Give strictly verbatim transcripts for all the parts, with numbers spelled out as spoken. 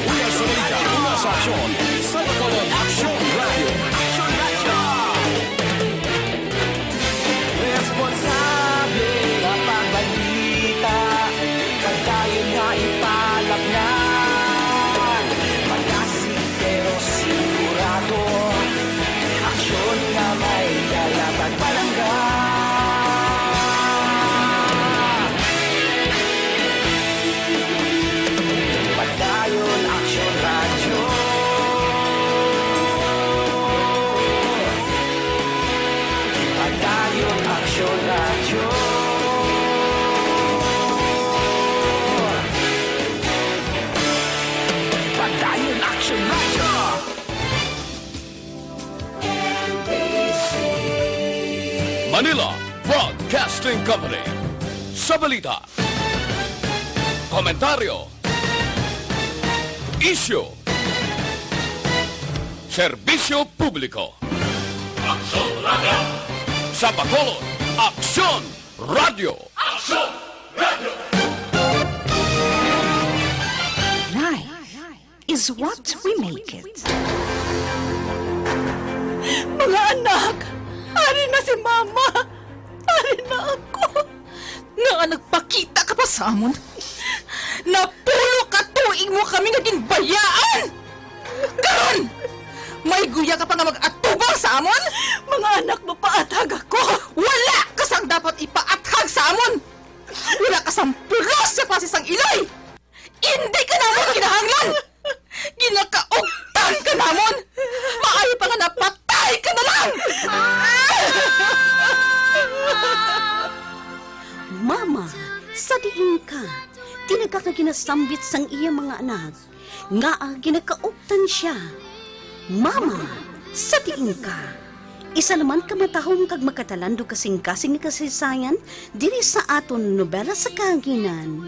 Una sa balita, una sa aksyon, sa Bacolod Aksyon Radio. Responsable nga pagbalita, padayon nga ipalapngan. Magasig pero sigurado, aksyon nga may dala pagpalangga. Padayon Aksyon Radyo. Padayon Aksyon Radyo. Padayon Aksyon Radyo. Manila Broadcasting Company. Sa balita, komentaryo, isyu, serbisyo publiko. Aksyon Radyo. Sa Bacolod, Aksyon Radyo. Aksyon Radyo. Life is what we make it. Mga anak, ari na si Mama. Ari na ako. Ngaa nagpakita ka pa sa amon? Napulo ka tuig mo kami nga ginbayaan! Karon, may guya ka pa nga mag-atubang sa amon? Mga anak, mapaathag ako! Wala ka sang dapat ipaathag sa amon! Wala ka sang pulos sa klase sang iloy! Indi ka namon kinahanglan! Ginakaugtan ka namon! Maayo pa nga napatay ka na lang! Mama, sa diin ka? Tinaga ka ginasambit sang iya mga anak. Ngaa ginakaugtan sia? Mama, sa diin ka? Isa naman ka matahom kag makatalandong kasingkasing nga kasaysayan diri sa aton nobela sa kahanginan.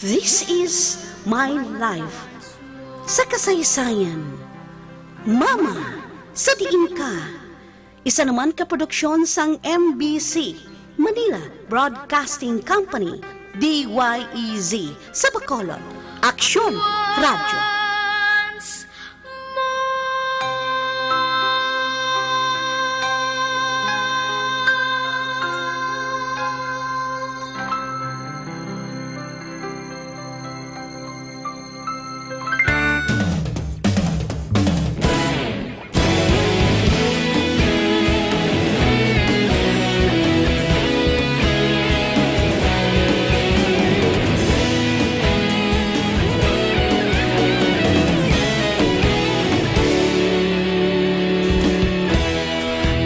This is My Life. Sa kasaysayan, Mama, sa diin ka? Isa naman ka produksyon sang M B C, Manila Broadcasting Company, D Y E Z, sa Bacolod, Aksyon Radyo.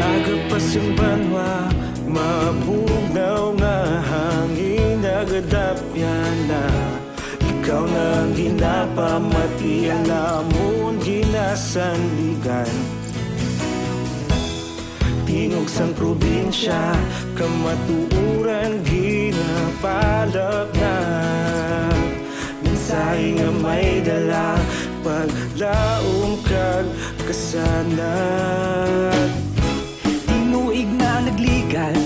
Aga pa sing banwa, mabugnaw nga hangin, nagadapyan na. Ikaw na ang ginapamati, ang amon ginasandigan. Tingog sang probinsya, kamatuoran ginapalapnag. Mensahe nga may dala, paglaom kag kasanag. Tinuig na nagligan,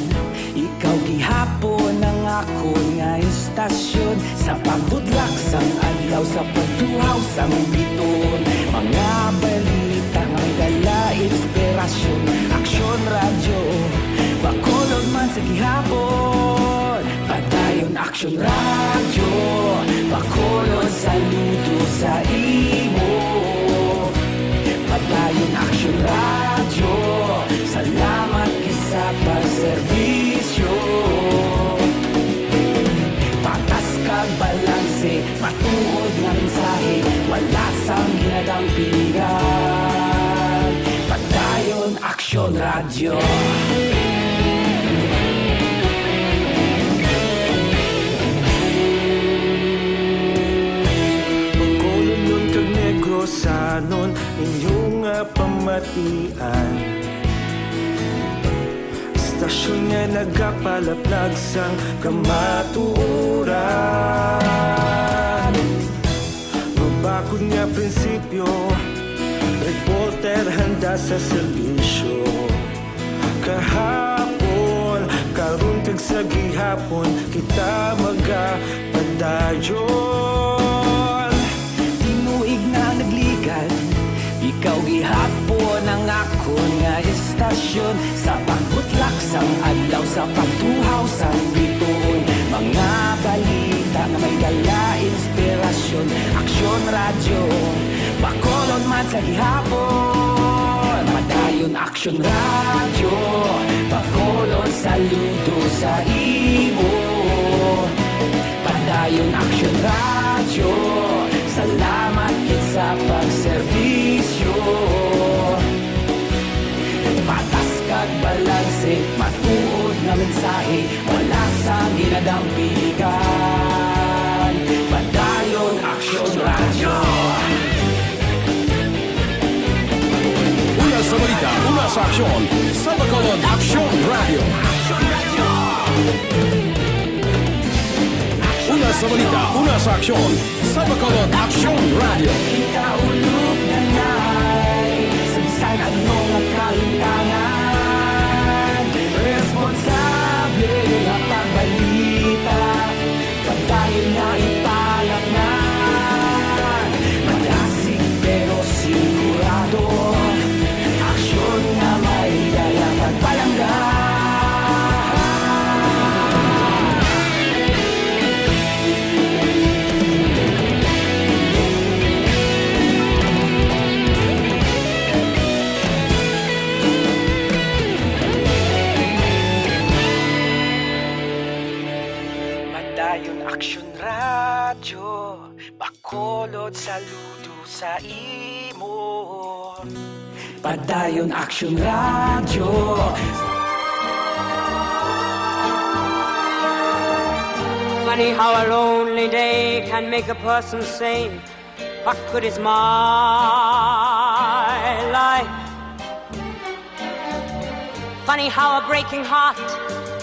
ikaw gihapon ang akon nga istasyon. Sa pagbudlak sang adlaw, sa pagtuhaw sang biton, mga balita nga may dala inspirasyon. Aksyon Radyo, Bacolod man sa gihapon. Padayon Aksyon Radyo, Bacolod, saludo sa imo. Padayon Aksyon Radyo, salamat gid sa pagserbisyo. Patas kag balanse, matuod nga mensahe, wala sang ginadampingan. Padayon Aksyon Radyo. Bacolodnon kag Negrosanon, inyo nga pamatian. Istasyon nga nagapalaplag sang kamatuoran. Mabakod nga prinsipyo, reporter handa sa serbisyo. Kahapon, karon, kag sa Gihapon kita magapadayon. Tinuig na nagligad, ikaw gihapon ang akon nga estasyon. Sa pagbutlak sang adlaw, sa pagtuhaw sang bituon, mga balita nga may dala inspirasyon. Aksyon Radyo, Bacolod man sa gihapon. Padayon Aksyon Radyo, Bacolod, saludo sa imo. Padayon Aksyon Radyo, salamat gid sa pagserbisyo. Patas kag balanse, matuod nga mensahe, wala sang ginadampigan. Padayon Aksyon Radyo. Una sa balita, una sa aksyon, sa Bacolod Aksyon Radyo. Una sa balita, una sa aksyon, sa Bacolod Aksyon Radyo. Ikaulog na nay, sa bisan ano nga kalintangan, responsable nga pagbalita. Padayon nga ipalaknag, madasig pero sigurado, aksyon nga may dala kag palangga. Padayon Aksyon Radyo, Bacolod, saludo sa imo. Padayon Aksyon Radyo. Funny how a lonely day can make a person say, "What good is my life?" Funny how a breaking heart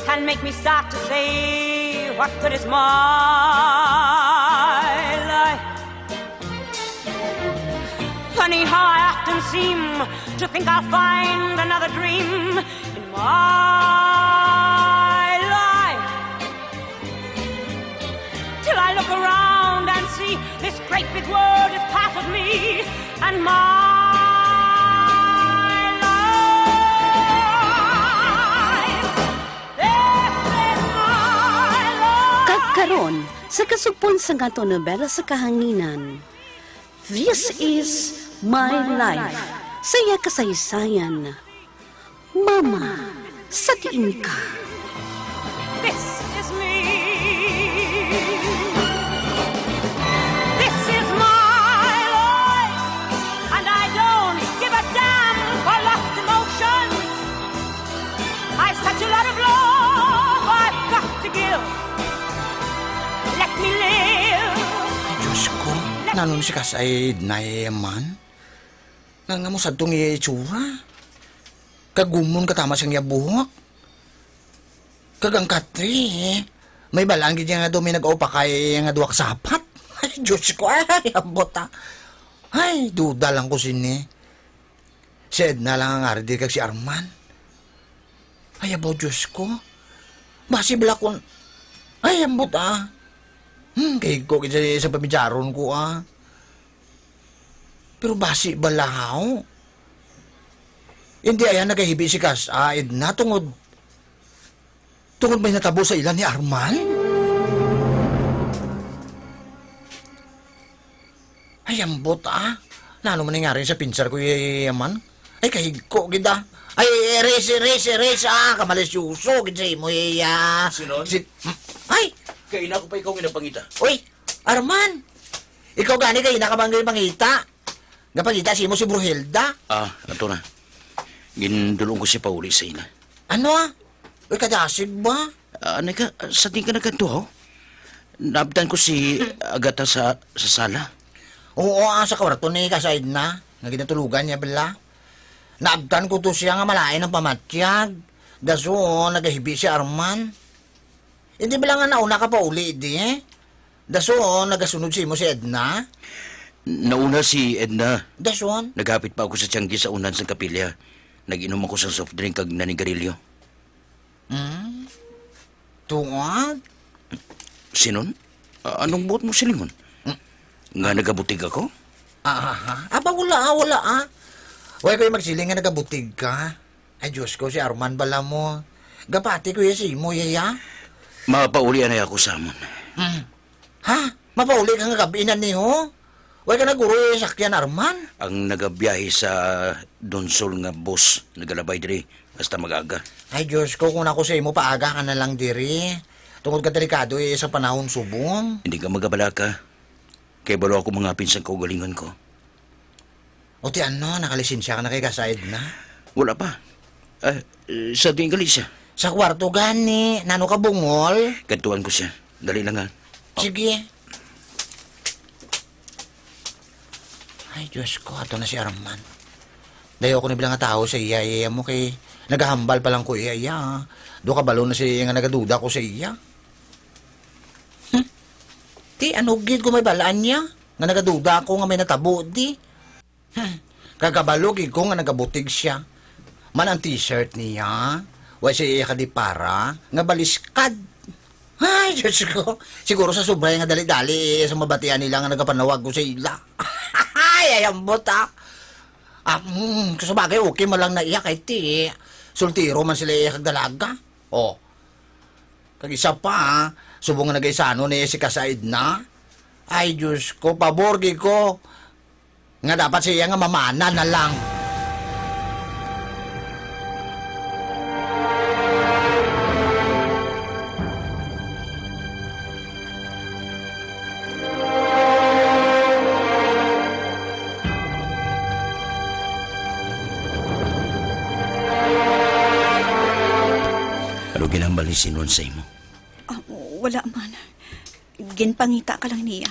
can make me start to say, "What good is my life?" Funny how I often seem to think I'll find another dream in my life. Till I look around and see this great big world is part of me and my life. This is my life. Kag karon, sa kasugpon sang aton nobela sa kahanginan, This is My Life, sa iya kasaysayan. Mama, sa diin ka? This is me. This is my life. And I don't give a damn for lost emotions. I've such a lot of love I've got to give. Let me live. Ay, Diyos ko. Let Nanon si Kas ay nayaman? Nga, nga mo sadtong iya itsura? Kagumon katama sang iya buhok. Kag ang katre, eh. May balaan gid niya nga daw may nag-aupakay nga duha ka sapat. Ay, Diyos ko, ay, ambot, ah. Ay, duda lang ko sini. Si Edna lang ang ardi kag si Arman. Ay, abaw, Diyos ko. Basi bala kun, ay, ambot, ah. Hmm, kay ko gid sa, sa pamidyaron ko, ah. Pero basi bala haw. Hindi, ayan, nagahibi si Kas, ah, Edna, tungod, tungod may natabo sa ila ni Arman. Ay, ambot, ah. Nano man nangyari sa pinsar ko, yaman? Ay, kahigko gid, ah. Ay, erase, erase, erase, ah. Kamalisyoso gid sa imo, iya. Sinon? Si, ay! Kaina ko pa ikaw nga napangita. Uy, Arman! Ikaw gani kaina ka bang pangita? Nga pangita sa imo si Bruhelda? Ah, ato na. Gindulong ko si pauli sa ila. Ano, ah? Uy, kadasig ba? Ah, ano ka, sa di ka nagkadto, ho? Naabtan ko si Agata sa, sa sala. Oo, ah, sa kwarto ni Kasaid na. Nga ginatulugan niya, bala. Naabtan ko to siya nga malain ang pamatyag. Dason, nagahibi si Arman. Hindi bala nga nauna ka pa uli, di, eh? Dason, nagasunod sa imo si Edna? Nauna si Edna. Dason? Naghapit pa ako sa tiyanggi sa unan sang kapilya. Nag-inom ako sa soft drink kag nanigarilyo. Hmm? Tuan? Sinon? Ah, anong buot mo silingon? Hmm. Nga nagabutig ako? Ah, ah, ah. Aba, wala, ah, wala, ah. Way ko yung magsiling nga nagabutig ka. Ay, Diyos ko, si Arman bala mo. Gapati ko ya si imo, yaya. Mapauli anay ako sa amon. Hmm. Ha? Mapauli ka nga gabi na ni, ho? Way ka naguro yung sakyan, Arman? Ang nagabiyahe sa Donsol nga bus, nagalabay diri, hasta mag-aga. Ay, Diyos ko, kung ako sa imo, paaga ka na lang diri. Tungod ka delikado, eh, sa panahon subong. Hindi ka magabalaka. Kay balo ako mangapin sang kaugalingon ko. O ti ano, nakalisensya ka na kay Kasa Edna? Wala pa. Ah, sa diin gali siya? Sa kwarto gani. Nano ka bungol? Kadtuan ko siya. Dali lang, ha. Sige. Ay, Diyos ko, ato na si Arman. Dayo ako ni bilang nga tawo sa iya, iya mo kay nagahambal pa lang ko iya, iya, ha. Do kabalo na siya nga nagaduda ko sa iya. Hmm? Ti, ano gid ko may balaan niya? Nga nagaduda ako nga may natabo, di? Hmm. Kagabalo gid ko nga nagabutig siya. Man ang t-shirt niya, wa siya iya kadipara, nga baliskad. Ay, Diyos ko. Siguro sa sobra nga dali-dali, eh, sa mabatian nila nga nagapanawag ko sa ila. Ay, ay, ambot, ah. Ah, mm, sa bagay, okay man lang na iya kay ti, eh, soltero man sila iya kag dalaga. Oh. Kag isa pa, ah, subong nga nagaisano na iya si Kasa Edna. Ay, Diyos ko, pabor gid ko. Nga dapat siya nga mamana na lang. Ano ginambal ni Sinon sa imo? Ah, wala man. Ginpangita ka lang niya.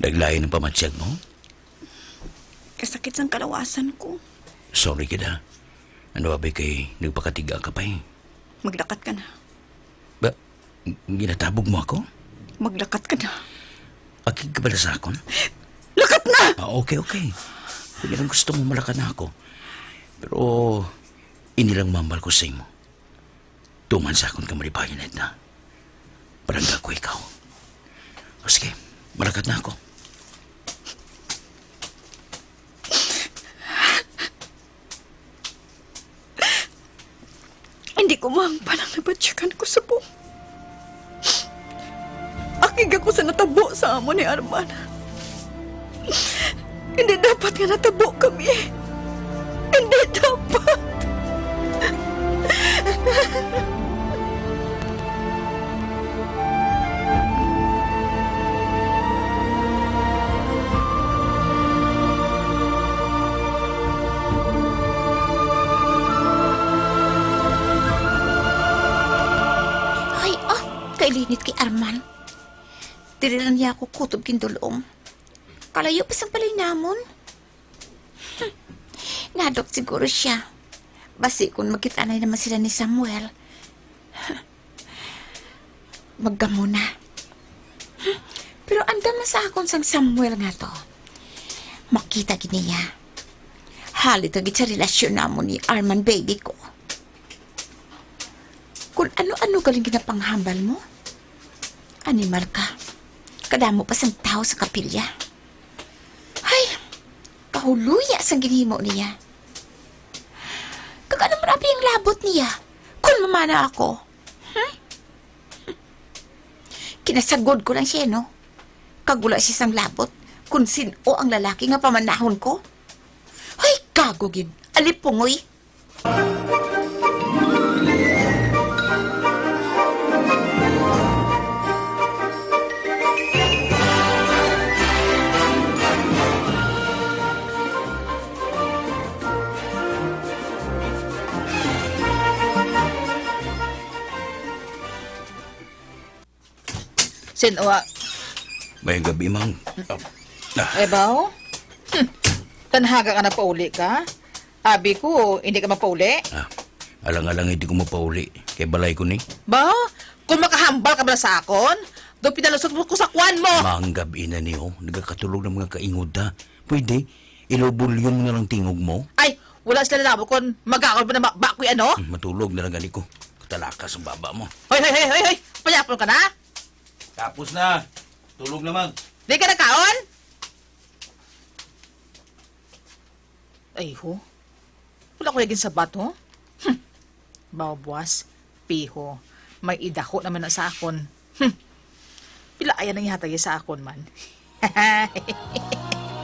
Naglain ang pamatyag mo? Kasakit sang kalawasan ko. Sorry gid, ha. Ano abi kay nagpakatiga ka pa, eh. Maglakat ka na. Ba, ginatabog mo ako? Maglakat ka na. Akig ka bala sa akon? Lakat na! Ah, okay, okay. Kung yan ang gusto mo, malakat na ako. Pero, ini lang mambal ko sa imo. Tuman sa akon ka malipayon, Edna. Palangga ko ikaw. O sige, malakat na ako. Hindi ko mahangpan ang nabatyagan ko subong. Akig ako sa natabo sa amo ni Arman. Hindi dapat nga natabo kami. Hindi dapat. Ay, ah, kailinit kay Arman. Diri lang niya ako kutob gindul-ong. Kalayo pa sang balay namon. Hmm. Nadok siguro siya. Basi kung magkita na naman sila ni Samuel. Maggamo na. Hmm. Pero andam na sa akon sang Samuel nga to. Makita gid niya. Halit na gid sa relasyon namon ni Arman, baby ko. Kung ano-ano galing ginapanghambal mo. Animal ka. Kadamo pa sang tawo sa kapilya. Ay, kahuluya sang ginhimo niya. Kag ano man abi ang labot niya? Kung mamana ako, hmm? Kinasagod ko lang siya, no? Kag wala siya sang labot kung sin-o ang lalaki nga pamanahon ko. Ay, gago gid. Alipungoy. Sin-o? May gabi, Mang. Ah. Eh, baw? Hmm. Tanhaga ka na pauli ka? Abi ko, hindi ka mapauli? Ah, alang-alang hindi ko mapauli. Kay balay ko ni. Ba? Kung makahambal ka bala sa akon, do pinalusot mo ko sa kwan mo! Maanggab ina niyo, nagakatulog ng mga kaingod, ha? Pwede, ilubulyon mo na lang tingog mo? Ay, wala sila nabo kon magakon mo na ma-, ba ko'y ano? Hmm, matulog na lang gali ko. Talakas ang baba mo. Hoy, hoy, hoy, hoy, hoy! Payapon ka na? Tapos na. Tulog naman. Di ka nagkaon? Ay, ho. Wala ko lagi sabat, ho? Hmm. Bawa buwas. Piho. May idaho naman na sa akon. Hmm. Pila aya nang ihatag sa akon man?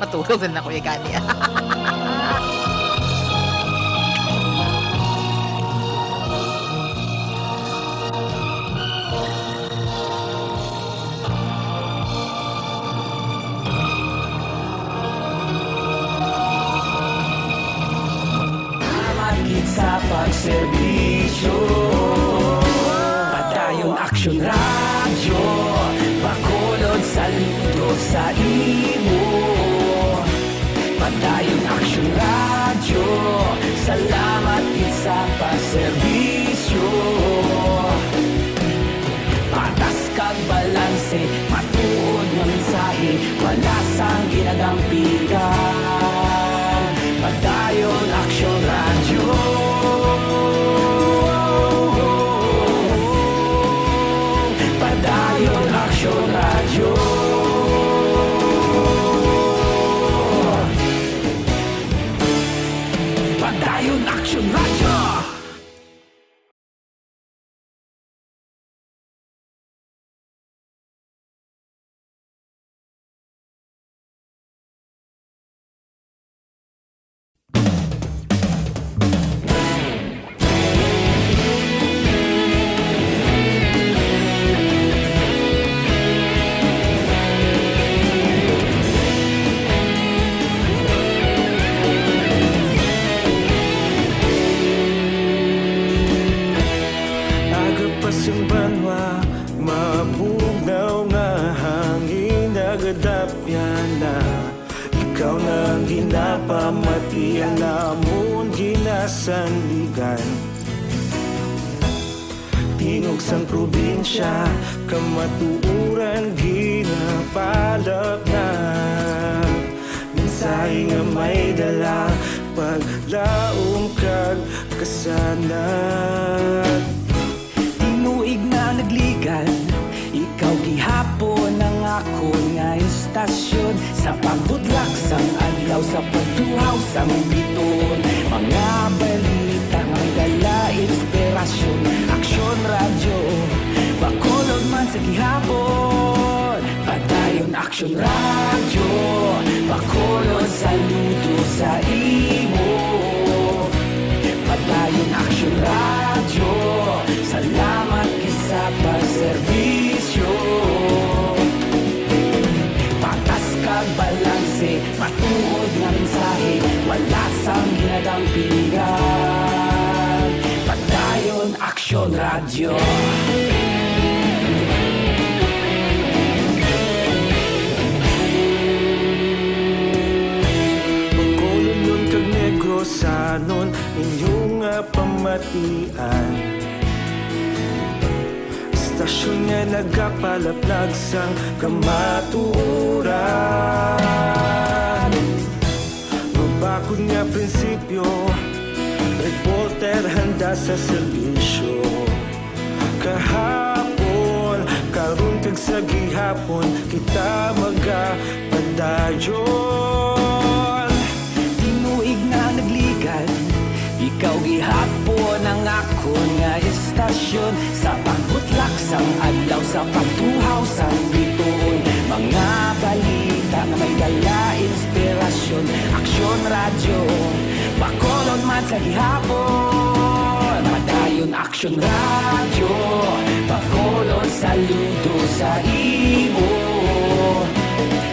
Matulog na na, Kuya Gani. Salamat gid sa pagserbisyo. Padayon Aksyon Radyo, Bacolod, saludo sa imo. Padayon Aksyon Radyo, salamat gid sa pagserbisyo. Patas kag balanse, matuod nga mensahe, wala sang ginadampigan. Padayon Aksyon Radyo. Padayon Aksyon Radyo. Padayon Aksyon Radyo. Agapas ang banwa, mabugnaw nga hangin, nagadapyan na. Ikaw na ang ginapamati, ang amon ginasandigan. Tingog sang probinsya, kamatuoran ginapalapnag. Mensahe nga may dala, paglaom kag kasanag. Tinuig na nagligad, ikaw gihapon ang akon nga istasyon. Sa pagbutlak sang adlaw, sa pagtuhaw sang bituon, mga balita nga may dala inspirasyon. Aksyon Radyo, Bacolod man sa gihapon. Padayon Aksyon Radyo, Bacolod, saludo sa imo. Padayon Aksyon Radyo, salamat gid sa pagserbisyo. Patas kag balanse, matuod nga mensahe, wala sang ginadampigan. Padayon Aksyon Radyo. Bacolod kag Negrosanon, inyo nga pamatian. Istasyon nga nagapalaplag sang kamatuoran. Mabakod nga prinsipyo, reporter handa sa serbisyo. Kahapon, karon kag sa gihapon, kita magapadayon. Tinuig na nagligad, ikaw gihapon ang akon nga istasyon. Sa pagbutlak sang adlaw, sa pagtuhaw sang bituon, mga balita nga may dala inspirasyon. Aksyon Radyo, Bacolod man sa gihapon. Padayon Aksyon Radyo, Bacolod, saludo sa imo.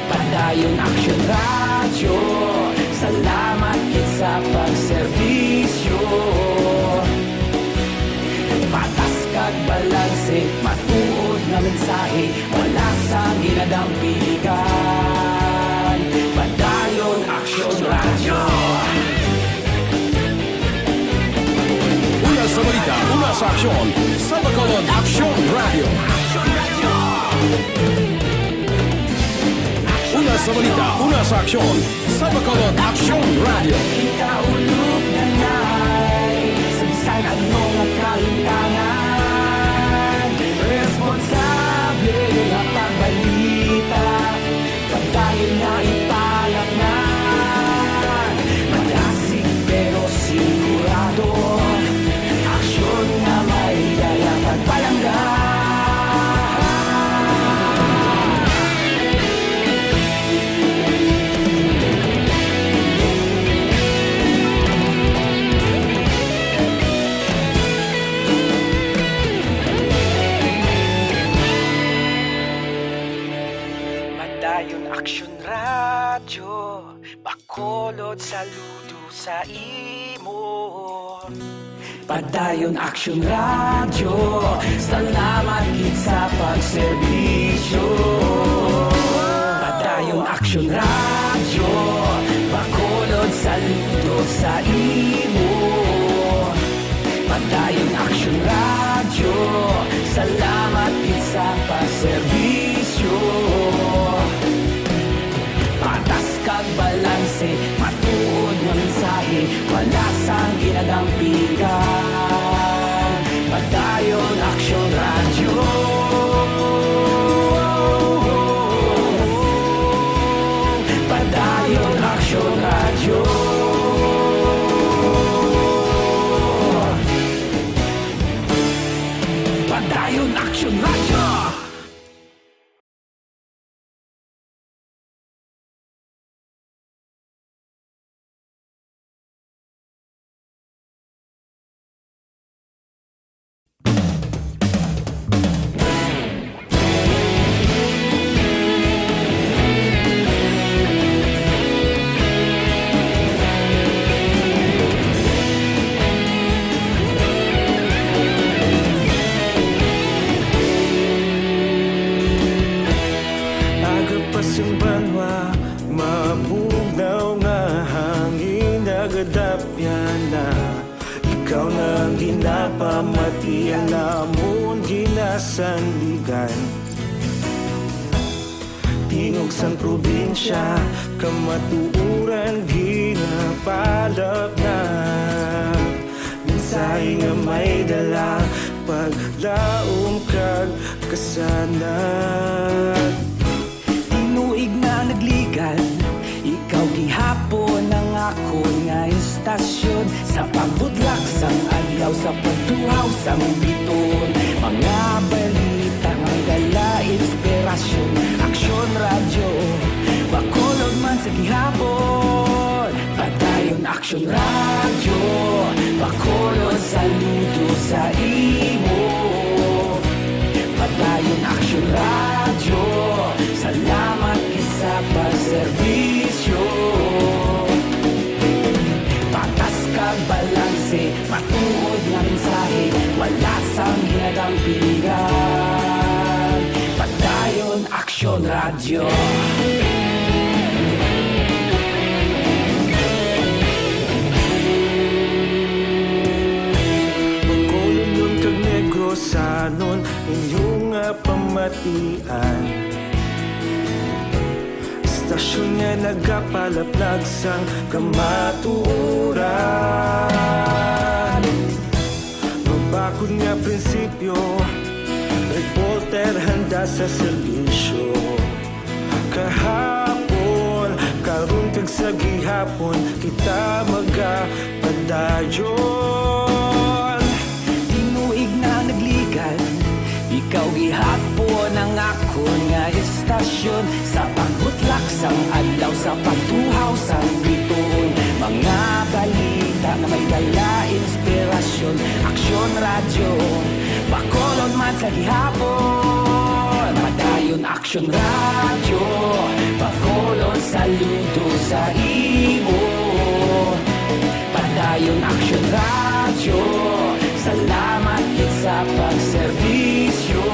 Padayon Aksyon Radyo, salamat gid sa pagserbisyo. Patas kag balanse, matuod nga mensahe, wala sang ginadampigan. Padayon Aksyon Radyo. Una sa balita, una sa aksyon, sa Bacolod Aksyon Radyo. Una sa balita, una sa aksyon, sa Bacolod Aksyon Radyo. Ikaulog na na'y sa bisan ano nga kahimtangan. Saludo sa imo. Padayon Aksyon Radyo, salamat gid sa pagserbisyo. Padayon Aksyon Radyo, Bacolod, saludo sa imo. Padayon Aksyon Radyo, salamat gid sa pagserbisyo. Patas kag balanse, matuod nga mensahe, wala sang ginadampigan. Padayon Aksyon Radyo. Padayon Aksyon Radyo. Padayon Aksyon Radyo. Aga pa sing banwa, mabugnaw nga hangin nagadapyan na. Ikaw na ang ginapamati, ang amon ginasandigan. Tingog sang probinsya, kamatuoran ginapalapnag. Mensahe nga may dala, paglaom kag kasanag. Tinuig na nagligan, ikaw gihapon ang akon nga istasyon. Sa pagbutlak sang adlaw, sa pagtuhaw sang biton, mga balita nga may dala inspirasyon. Aksyon Radyo, Bacolod man sa gihapon. Padayon Aksyon Radyo, Bacolod, saludo sa imo. Padayon Aksyon Radyo, salamat gid sa pagserbisyo. Patas kag balanse, matuod nga mensahe, wala sang ginadampigan. Padayon Aksyon Radyo. Bacolodnon kag Negrosanon, inyo nga pamatian. Istasyon nga nagapalaplag sang kamatuoran. Mabakod nga prinsipyo, reporter handa sa serbisyo. Kahapon, karon kag sa gihapon, kita magapadayon. Tinuig na nagligan, ikaw gihapon ang akon nga istasyon. Sa pagbutlak sang adlaw, sa pagtuhaw sang biton, mga balita nga may dala inspirasyon. Aksyon Radyo, Bacolod man sa gihapon. Padayon Aksyon Radyo, Bacolod, saludo sa imo. Padayon Aksyon Radyo, salamat gid sa pagserbisyo.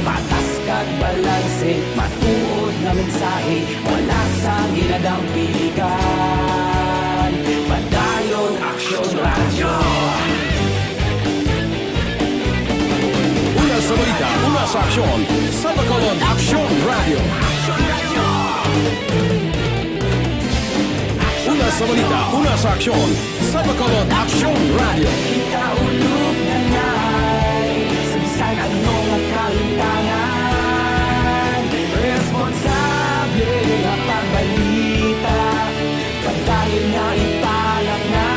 Patas kag balanse, matuod nga mensahe, wala sang ginadampigan. Padayon Aksyon Radyo. Una sa balita, una sa aksyon, sa Bacolod Aksyon Radyo. Una sa balita, una sa aksyon, sa Bacolod Aksyon Radyo. Kita ulog na ngay, sa bisan ano nga kalintangan, responsable nga pagbalita. Padayon nga ipalapngan,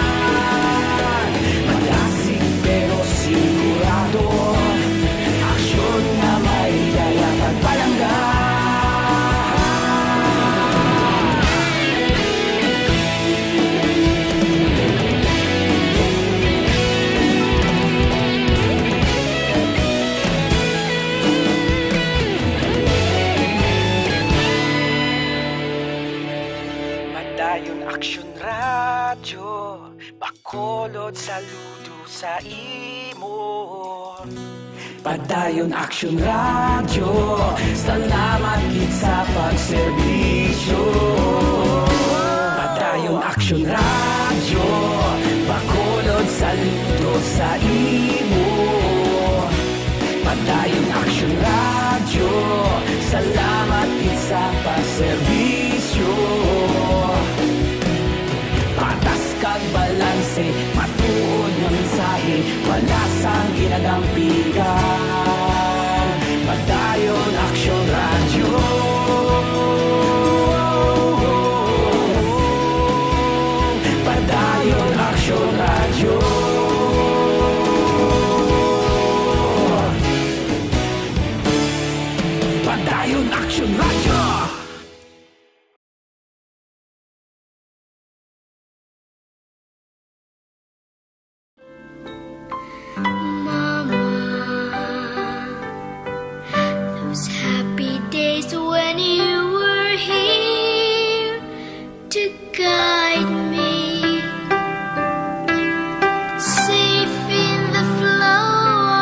madasig pero sigurado, aksyon nga may dala kag palangga. Saludo sa imo. Padayon Action Radio, salamat gid sa pagserbisyo. Padayon Action Radio, Bacolod, saludo sa imo. Padayon Action Radio, salamat gid sa pagserbisyo. Patas kag balanse, matuod nga mensahe, wala sang ginadampigan. Padayon Action Radio. Padayon Action Radio. Padayon Action Radio. Mama, those happy days when you were here to guide me, safe in the flow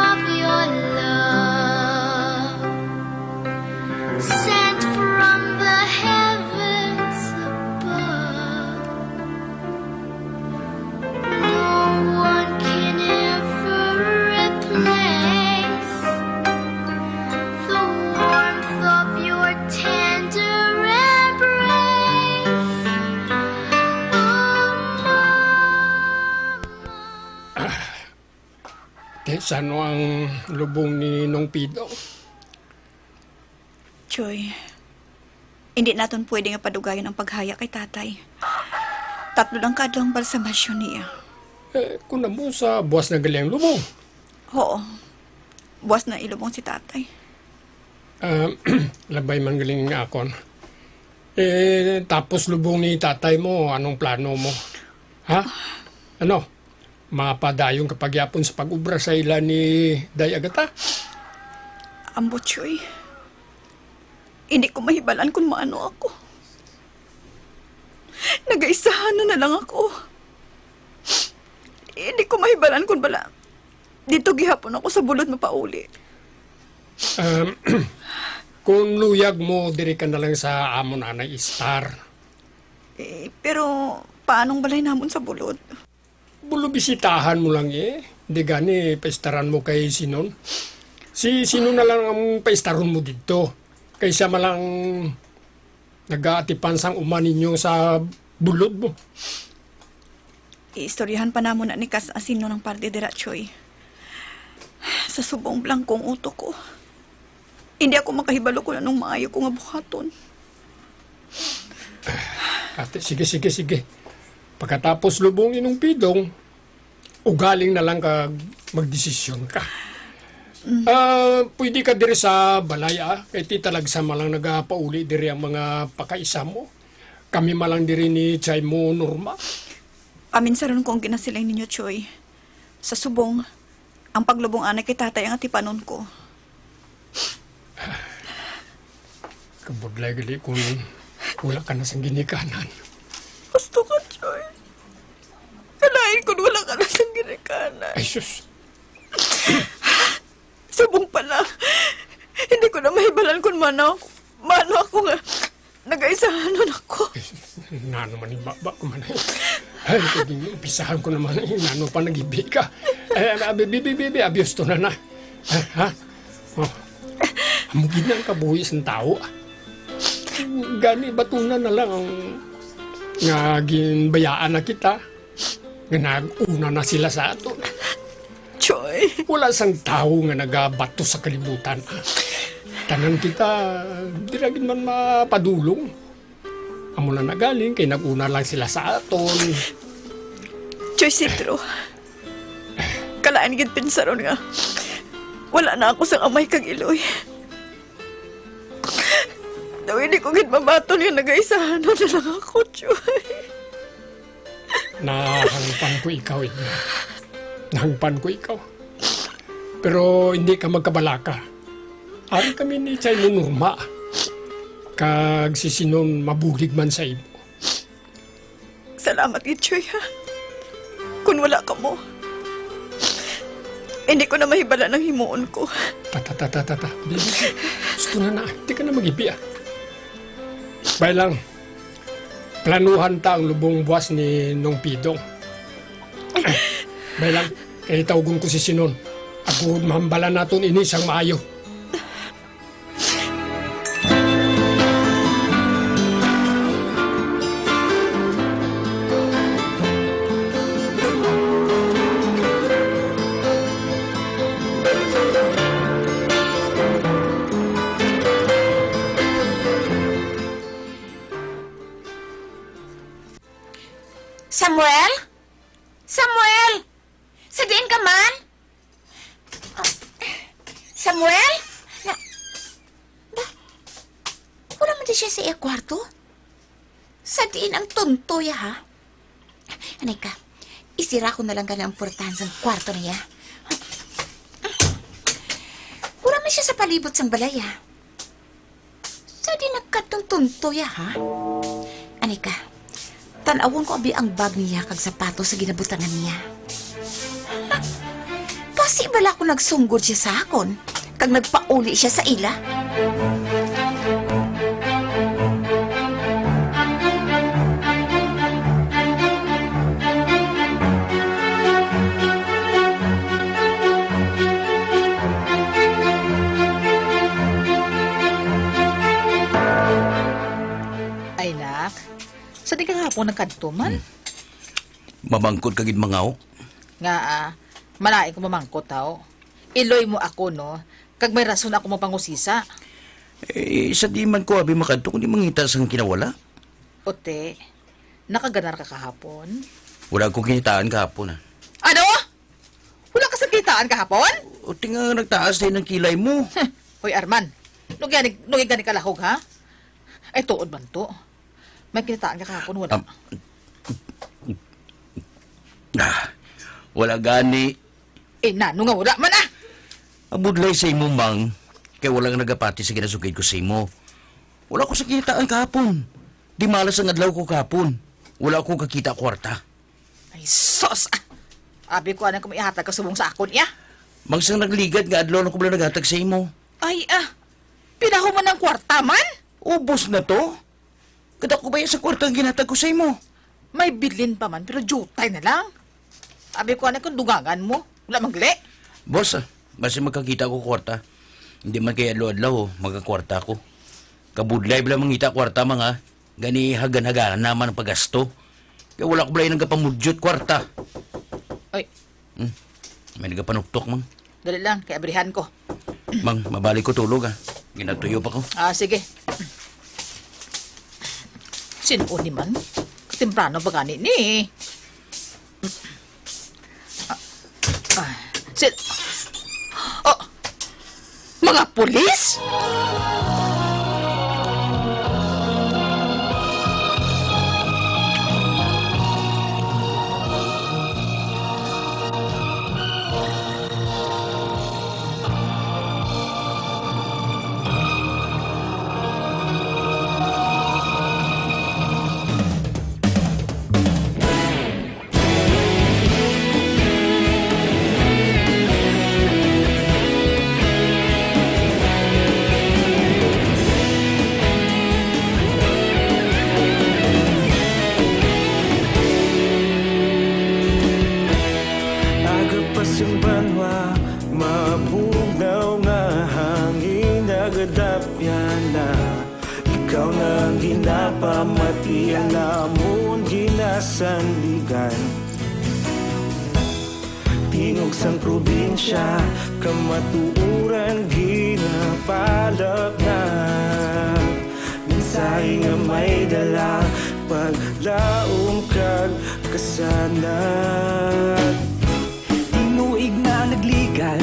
of your love, sent from the heavens above. No one can ever replace the warmth of your tender embrace. Oh, Mama. Te, sano ang lubong ni Nong Pido? Choy, hindi naton pwede nga padugayon ang paghaya kay tatay. Tatlo lang ka adlaw ang balsamasyon niya. Eh, kung amo sa buwas na gali ang lubong. Oo. Buwas na ilubong si tatay. Ah, labay man galing nga akon. Eh, tapos lubong ni tatay mo, anong plano mo? Ha? Ano? Mapadayon ka pa gyapon sa pag-obra sa ila ni Day Agata? Ambo, Choy. Hindi ko mahibalan kung maano ako. Nagaisahan na, na lang ako. Hindi ko mahibalan kung bala dito gihapon ako sa bulod mapauli. Um, kung luyag mo, diri ka na lang sa amon anay istar. Eh, pero paanong balay namon sa bulod? Bulo bisitahan mo lang eh. Di gani, paistaran mo kay Sinon. Si Sinon na lang ang paistaron mo didto. Kay siya man lang nagaatipan sang uma ninyo sa bulod mo. Iistoryahan pa namon na ni Kas Asino ang parte dira, Choy. Sa subong, blangko ang utok ko. Hindi ako makahibalo kung anong maayo ko nga buhaton. Ate, sige, sige, sige. Pagkatapos lubong ni Nong Pidong, ugaling na lang kag magdesisyon ka. Mm. Ah, pwede ka diri sa balay, ah. Kay ti talagsa man lang nagapauli diri ang mga pakaisa mo. Kami man lang diri ni Chay mo, Norma. Paminsaron ko ang ginasiling ninyo, Choy. Sa subong, ang paglubong anay kay tatay ang atipanon ko. Kabudlay gali kung wala ka na sang ginikanan. Gusto ka, Choy. Kalain kung wala ka na sang ginikanan. Ay, sus. Subong pa lang. Hindi ko na mahibalan kung mano, mano ako nga nagaisahanon ako. Ay, sus, nano man yung baba ko man eh. Ay, kung umpisahan ko naman eh, nano pa nagibi ka. Eh, abi, bi, bi, bi, bi, abiyos to na na. Ha? Ha? Oh. Amo gid na ang kabuhi sang tawo, ah. Gani, batunan na lang ang nga ginbayaan na kita, nga nag-una na sila sa aton. Choy. Wala sang tawo nga nagabato sa kalibutan, ah. Tanan kita, di ra gid man mapadulong. Amo na nagaling kay nag-una lang sila sa aton. Choy Citro, kalain gid pinsaron nga wala na ako sang amay kag iloy. Daw hindi ko gid mabaton nga nagaisahanon na lang ako, Choy. Nahangpan ko ikaw, Edna. Nahangpan ko ikaw. Pero hindi ka magkabalaka. Ari kami ni Chay mo, Norma. Kag si Sinon mabulig man sa imo. Salamat gid, Choy, ha? Wala kamo. Hindi ko na mahibala ang himuon ko. Ta, ta, ta, ta, ta, ta. Bibi, gusto na na. Di ka na mag-ibi, ah. Bay lang, planuhan ta ang lubong buwas ni Nong Pidong. Bay lang, kay tawgon ko si Sinon. Ako, mahambalan naton ini sang maayo. Samuel? Samuel! Sa diin ka man? Ah, Samuel? Na, ba, wala man di siya sa iya kwarto? Sa diin ang tonto ya, ha? Anay ka, isira ko na lang gani ang portahan sang kwarto niya. Wala man siya sa palibot sang balay, ha? Sa di nagkadtong tonto ya, ha? Ani ka, tan-awon ko abi ang bag niya kag sapatos sa ginabutangan niya. Ha? Kasi bala ko nagsunggod siya sa akon, kag nagpauli siya sa ila. Ay, nak. Sa di ka gahapon nagkadto man? Hmm. Mamangkot ka gid, mangaw. Nga, ah, malain ko mamangkot, haw. Iloy mo ako, no? Kag may rason ako mapangusisa. Eh, sa di man ko abi makadto kung di mangita sang kinawala. Ote, nakaganar ka kahapon? Wala ko kinitaan kahapon, ah. Ano? Wala ka sa kitaan kahapon? O, tinga nga nagtaas din ang kilay mo. Huh. Hoy, Arman. Nugi gani, nugi gani kalahog, ha? Ay, tuod man to. May kinitaan ka kahapon, wala? Am-, ah, wala gani. Eh, nano nga wala man, ah? Ang budlay sa imo, Mang, kay wala nga nagapati sa ginasugid ko sa imo. Wala ko sa kitaan kahapon. Di malas ang adlaw ko kahapon. Wala ko kakita kwarta. Ay, sus, ah. Abi ko, anay ko maihatag ka subong sa akon, iya. Mang, sang nagligad nga adlaw na ko bala naghatag sa imo. Ay, ah. Pinahuman ang kwarta man? Ubos na to. Kadako ba yan sa kwarta ang ginhatag ko sa imo? May bilin pa man, pero diutay na lang. Abi ko, anay kung dugangan mo. Wala magli. Boss, ah, basi magkakita ko kwarta. Hindi man kay adlaw-adlaw, oh, magkakwarta ko. Kabudlay bala mangita kwarta, Mang, ah. Gani hagan-haganan man ang paggasto. Kay wala ko bala nagapamudyot kwarta. Ay. Hmm. May nagapanuktok, Mang. Dali lang, kay abrihan ko. Mang, mabalik ko tulog, ah. Ginatuyo pa ko. Ah, sige. Sin-o ni man? Temprano pa gani ni. Ah, ah, si-, oh, mga pulis? Aga pa sing banwa, mabugnaw nga hangin, nagadapyan na. Ikaw na ang ginapamati, ang amon ginasandigan. Tingog sang probinsya, kamatuoran ginapalapnag. Mensahe nga may dala, paglaom kag kasanag. Tinuig na nagligad,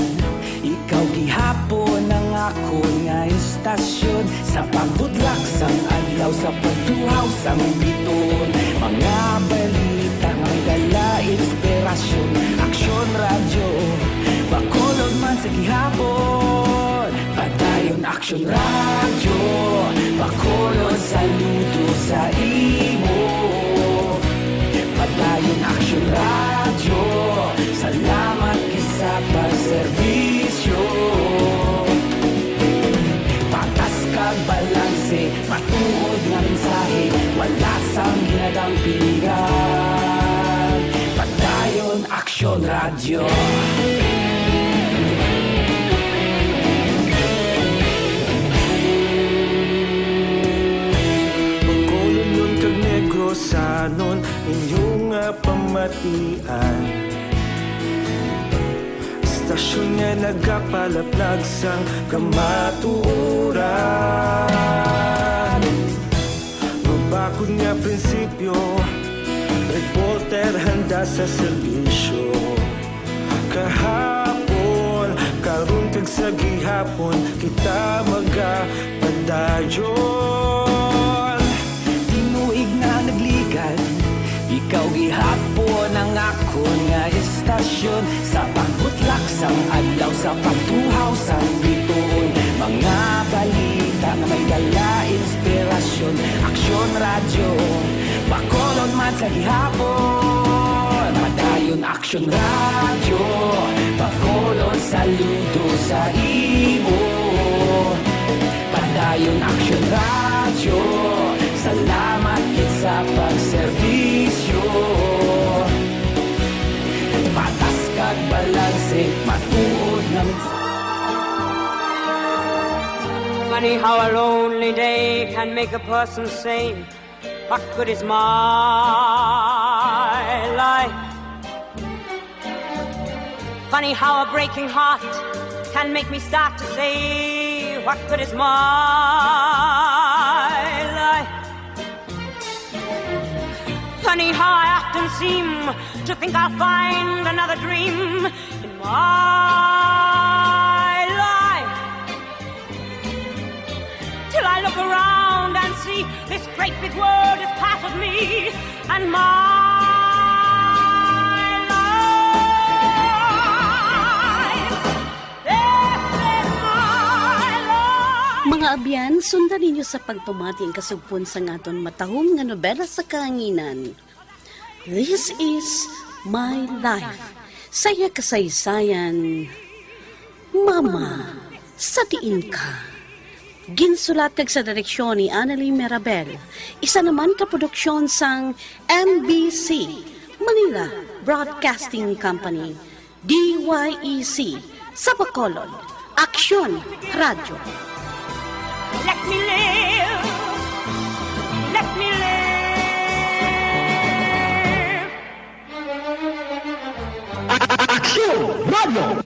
ikaw gihapon ang akon nga istasyon. Sa pagbudlak sang adlaw, sa pagtuhaw sang biton, mga balita may dala inspirasyon. Aksyon Radyo, Bacolod man sa gihapon. Padayon Aksyon Radyo, Bacolod, saludo sa imo. Padayon Aksyon Radyo, Serbisyo, patas kag balanse, matuod nga mensahe, wala sang ginadampingan. Padayon Aksyon Radyo. Bacolodnon kag Negrosanon, inyo nga pamatian. Estasyon nga nagapalaplag sang kamatuoran. Mabakod nga prinsipyo, reporter handa sa serbisyo. Kahapon, karon kag sa gihapon, kita magapadayon. Tinuig na nagligad, ikaw gihapon ang akon nga estasyon. Sa pagbutlak sang adlaw, sa pagtuhaw sang bituon, mga balita nga may dala inspirasyon. Aksyon Radyo, Bacolod man sa gihapon. Padayon Aksyon Radyo, Bacolod, saludo sa imo. Padayon Aksyon Radyo, salamat gid sa pagserbisyo. Patas kag balanse, matuod nga mensahe. Funny how a lonely day can make a person say, "What good is my life?" Funny how a breaking heart can make me start to say, "What good is my life?" Funny how I often seem to think I'll find another dream in my life. Till I look around and see this great big world is part of me and my life. This is my life. Mga abyan, sundan ninyo sa pagpamati ang kasugpon sang aton matahom nga nobela sa kahanginan. This is My Life. Sa iya kasaysayan, Mama, sa diin ka? Ginsulat kag sa direksyon ni Annalie Mirabel. Isa naman ka produksyon sang M B C, Manila Broadcasting Company, D Y E C, sa Bacolod, Aksyon Radyo. Let me live. Let me live. Aksyon Radyo.